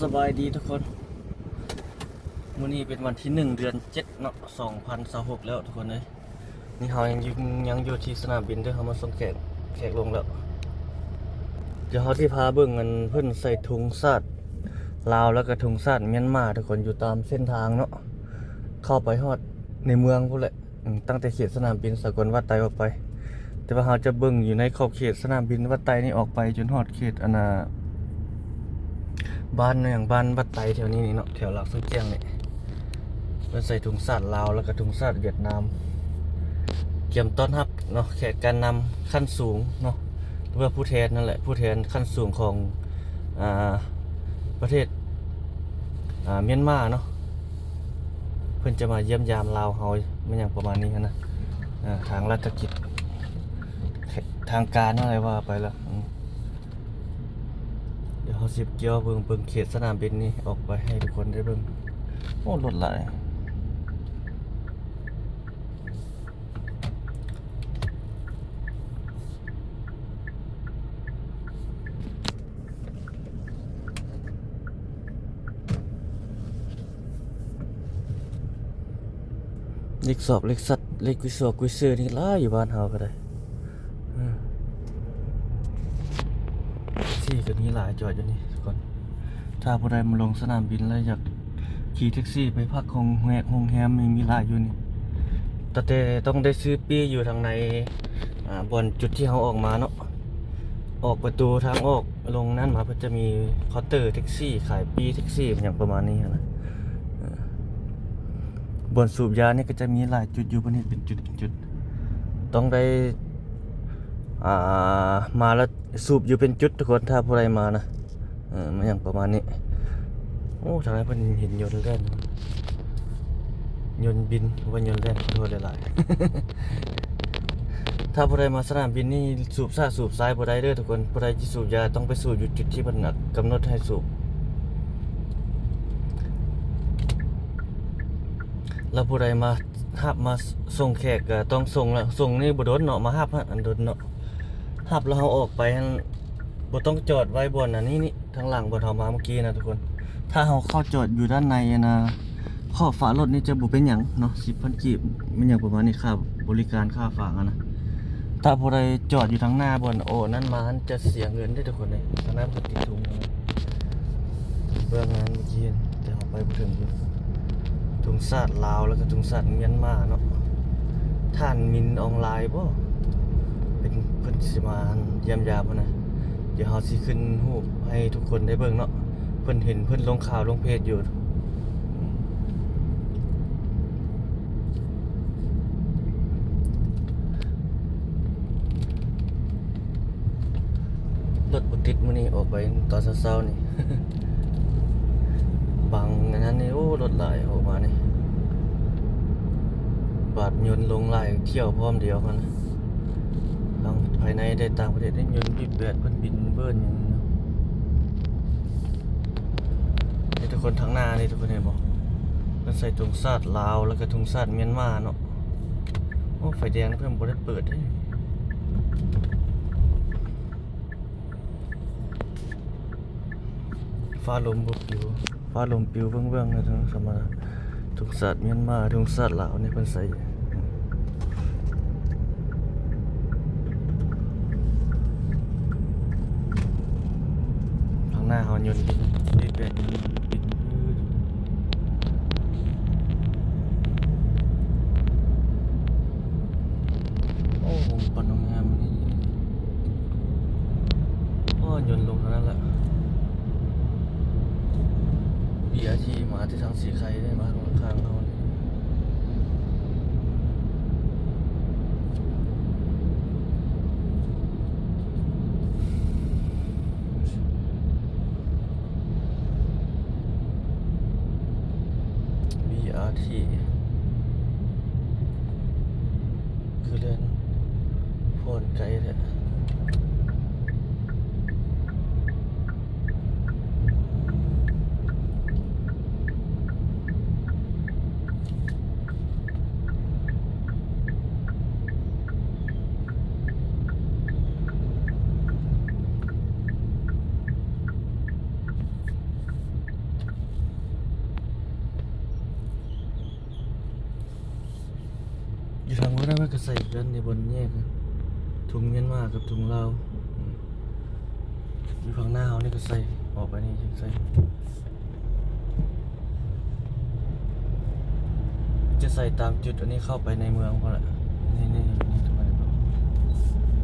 ສະບາຍດີທຸກຄົນ ມື້ນີ້ເປັນວັນທີໜຶ່ງ ເດືອນເຈັດເນາະ ສອງພັນຊາວຫົກແລ້ວທຸກຄົນເອີຍ. ນີ້ເຮົາຍັງຢູ່ ຍັງຢູ່ທີ່ສະໜາມບິນເດີ ເຮົາມາສົ່ງແຂກ ແຂກລົງແລ້ວ. ດຽວເຮົາຊິພາເບິ່ງອັນເພິ່ນໃສ່ທຸງຊາດລາວ ແລ້ວກະທຸງຊາດມຽນມາທຸກຄົນ ຢູ່ຕາມເສັ້ນທາງເນາະ ເຂົ້າໄປຮອດໃນເມືອງພຸ້ນແຫຼະ. ອືມ ຕັ້ງແຕ່ເຂດສະໜາມບິນສາກົນວັດໄຕອອກໄປ ແຕ່ວ່າເຮົາຈະເບິ່ງຢູ່ໃນຂອບເຂດສະໜາມບິນວັດໄຕນີ້ອອກໄປຈົນຮອດເຂດ ອັນນ່າ ບ້ານຫຍັງ ບ້ານວັດໄຕແຖວນີ້ນີ້ເນາະ ແຖວລາວສັງກຽງນີ້ ເພິ່ນໃສ່ທຸງຊາດລາວ ແລ້ວກະທຸງຊາດຫວຽດນາມ ກຽມຕ້ອນຮັບເນາະ ແຂກການນຳຂັ້ນສູງເນາະ ຫຼືວ່າຜູ້ແທນນັ້ນແຫຼະ ຜູ້ແທນຂັ້ນສູງຂອງ ອ່າ ປະເທດ ອ່າ ມຽນມາເນາະ ເພິ່ນຈະມາຢ້ຽມຢາມລາວເຮົາ ແມ່ນຫຍັງປະມານນີ້ຫັ້ນນະ ເອີ ທາງລັດຖະກິດ ທາງການເຮົາໄດ້ວ່າໄປລະ. ອືມ ດຽວເຮົາຊິກ່ຽວເບິ່ງ ເບິ່ງເຂດສະໜາມບິນນີ້ອອກໄປໃຫ້ທຸກຄົນໄດ້ເບິ່ງ. ໂອ້ ລົດຫຼາຍ. ເຫຼັກຊອກເຫຼັກຊັດ ເຫຼັກວິສວະກຸຍຊື່ນີ້ຫຼາຍຢູ່ບ້ານເຮົາກະໄດ້. ເອີ ແທັກຊີກະມີຫຼາຍຈອດຢູ່ນີ້ທຸກຄົນ. ຖ້າຜູ້ໃດມາລົງສະໜາມບິນແລ້ວຢາກຂີ່ແທັກຊີໄປພັກໂຮງແຮມ ໂຮງແຮມນີ້ມີຫຼາຍຢູ່ນີ້ ແຕ່ຕ້ອງໄດ້ຊື້ປີ້ຢູ່ທາງໃນ ອ່າ ບ່ອນຈຸດທີ່ເຮົາອອກມາເນາະ ອອກປະຕູທາງອອກລົງນັ້ນມາ ເພິ່ນຈະມີເຄົາເຕີແທັກຊີ ຂາຍປີ້ແທັກຊີ ຫຍັງປະມານນີ້ຫັ້ນນະ. ເອີ ບ່ອນສູບຢານີ້ກະຈະມີຫຼາຍຈຸດຢູ່ ເພິ່ນເຮັດເປັນຈຸດເປັນຈຸດ ຕ້ອງໄດ້ ອ່າ ມາແລ້ວ ສູບຢູ່ເປັນຈຸດທຸກຄົນ ຖ້າຜູ້ໃດມານະ ເອີ ມັນຫຍັງປະມານນີ້. ໂອ້ ທາງນັ້ນເພິ່ນເຫັນຍົນແລ່ນ ຍົນບິນ ບໍ່ແມ່ນຍົນແລ່ນ ຂໍໂທດຫຼາຍໆ. ຖ້າຜູ້ໃດມາສະໜາມບິນນີ້ ສູບຊ້າສູບຊ້າບໍ່ໄດ້ເດີທຸກຄົນ ຜູ້ໃດຊິສູບຢາຕ້ອງໄປສູບຢູ່ຈຸດທີ່ເພິ່ນກຳນົດໃຫ້ສູບ ແລ້ວຜູ້ໃດມາຮັບມາສົ່ງແຂກກະຕ້ອງສົ່ງລະ ສົ່ງນີ້ບໍ່ດົນເນາະ ມາຮັບຫັ້ນອັນດົນເນາະ. ຮັບແລ້ວເຮົາອອກໄປຫັ້ນ ບໍ່ຕ້ອງຈອດໄວ້ບ່ອນອັນນີ້ນີ້ ທາງຫຼັງບ່ອນເຮົາມາເມື່ອກີ້ນະທຸກຄົນ. ຖ້າເຮົາເຂົ້າຈອດຢູ່ດ້ານໃນອັນນ່າ ຂອບຝາລົດນີ້ຈະບໍ່ເປັນຫຍັງເນາະ ສິບພັນກີບ ແມ່ນຫຍັງປະມານນີ້ ຄ່າບໍລິການ ຄ່າຝາກຫັ້ນນະ. ຖ້າຜູ້ໃດຈອດຢູ່ທາງໜ້າບ່ອນໂອນັ້ນມາຫັ້ນ ຈະເສຍເງິນເດ້ທຸກຄົນເອີຍ. ທາງນັ້ນເພິ່ນຕິດທຸງ ເບື້ອງນັ້ນເມື່ອກີ້ ແຕ່ເຮົາໄປບໍ່ເຖິງ ທຸງຊາດລາວ ແລ້ວກະທຸງຊາດມຽນມາເນາະ. ທ່ານ ມິນ ອອງລາຍ ບໍ່ ເປັນ ເພິ່ນຊິມາຢ້ຽມຢາມຫັ້ນນະ. ດຽວເຮົາຊິຂຶ້ນຮູບໃຫ້ທຸກຄົນໄດ້ເບິ່ງເນາະ ເພິ່ນເຫັນເພິ່ນລົງຂ່າວລົງເພຈຢູ່. ລົດບໍ່ຕິດມື້ນີ້ ອອກໄປຕອນເຊົ້າໆນີ້ ບັງອັນນັ້ນນີ້ ໂອ້ ລົດຫຼາຍອອກມານີ້ ບາດຍົນລົງຫຼາຍຖ້ຽວພ້ອມດຽວຫັ້ນ. ທັງພາຍໃນແລະຕ່າງປະເທດນີ້ ຍົນບີບແປດເພິ່ນບິນເບີນຫຍັງ. ນີ້ທຸກຄົນ ທາງໜ້ານີ້ທຸກຄົນເຫັນບໍ່ ເພິ່ນໃສ່ທຸງຊາດລາວ ແລ້ວກະທຸງຊາດມຽນມາເນາະ. ໂອ້ ໄຟແດງນີ້ເພິ່ນບໍ່ໄດ້ເປີດເດ້. ຟ້າລົມບໍ່ປິວ ຟ້າລົມປິວເບິ່ງໆ ທາງສຳມະນາ ທຸງຊາດມຽນມາ ທຸງຊາດລາວນີ້ເພິ່ນໃສ່. ທາງໜ້າເຮົາຍົນບິນ ບີບແປດ ໂອ້ ໂຮງ ປັນໂຮງແຮມນີ້ ໂອ້ ຍົນລົງເທົ່ານັ້ນແຫຼະ. ບີອາທີ ມາແຕ່ທາງສີໄຄເດ້ ມາທາງຂ້າງເຮົານີ້. ບີອາທີ ຄືແລ່ນໂພນໄກແທ້. ໂ ນັ້ນມັນກໍໃສ່ກັນໃນບ່ອນແຍກ ທຸງມຽນມາກັບທຸງລາວ. ຢູ່ຂ້າງໜ້າເຮົານີ້ກໍໃສ່ ອອກໄປນີ້ຈັ່ງໃສ່ ຈະໃສ່ຕາມຈຸດອັນນີ້ເຂົ້າໄປໃນເມືອງພຸ້ນລະ. ນີ້ໆໆ ທຸກຄົນເຫັນບໍ່?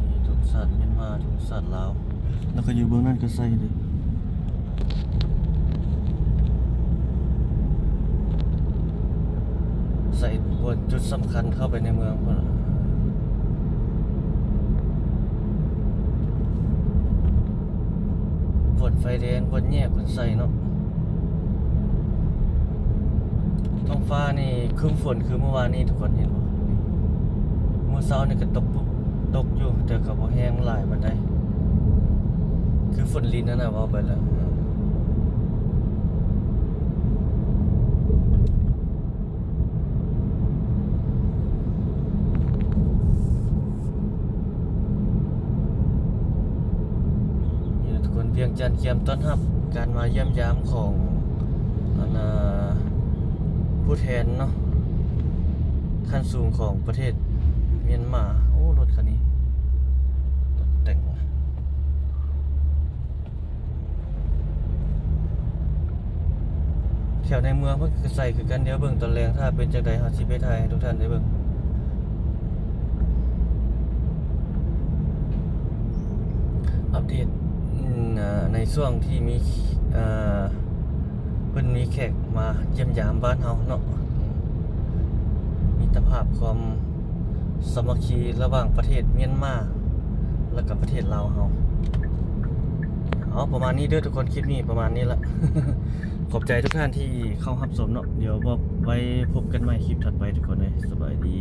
ນີ້ທຸງຊາດມຽນມາ ທຸງຊາດລາວ ແລ້ວກໍຢູ່ເບື້ອງນັ້ນກໍໃສ່ເດ້. ໃສ່ບ່ອນຈຸດສຳຄັນເຂົ້າໄປໃນເມືອງພຸ້ນລະ. ບ່ອນໄຟແດງ ບ່ອນແຍກເພິ່ນໃສ່ເນາະ. ທ້ອງຟ້ານີ້ຄຶ້ມຝົນຄືມື້ວານນີ້ ທຸກຄົນເຫັນບໍ່? ມື້ເຊົ້ານີ້ກໍຕົກປຸບ ຕົກຢູ່ ແຕ່ກໍບໍ່ແຮງຫຼາຍປານໃດ ຄືຝົນລິນຫັ້ນນະ ເວົ້າໄປແລ້ວ. ນີ້ແຫຼະທຸກຄົນ ວຽງຈັນກຽມຕ້ອນຮັບການມາຢ້ຽມຢາມຂອງ ອັນ ເອີ ຜູ້ແທນເນາະ ຂັ້ນສູງຂອງປະເທດມຽນມາ. ໂອ້ ລົດຄັນນີ້ ລົດແຕ່ງ ແຖວໃນເມືອງເພິ່ນກໍໃສ່ຄືກັນ. ດຽວເບິ່ງຕອນແລງ ຖ້າເປັນຈັ່ງໃດ ເຮົາຊິໄປຖ່າຍໃຫ້ທຸກທ່ານໄດ້ເບິ່ງ. ອັບເດດ ອືມ ໃນຊ່ວງທີ່ມີ ເອີ ເພິ່ນມີແຂກມາຢ້ຽມຢາມບ້ານເຮົາເນາະ. ມິດຕະພາບຄວາມສາມັກຄີລະຫວ່າງປະເທດມຽນມາ ແລ້ວກໍປະເທດລາວເຮົາ. ເອົາ ປະມານນີ້ເດີທຸກຄົນ ຄລິບນີ້ປະມານນີ້ລະ. ຂອບໃຈທຸກທ່ານທີ່ເຂົ້າຮັບຊົມເນາະ. ດຽວບອກໄວ້ພົບກັນໃໝ່ຄລິບຖັດໄປທຸກຄົນເອີຍ. ສະບາຍດີ.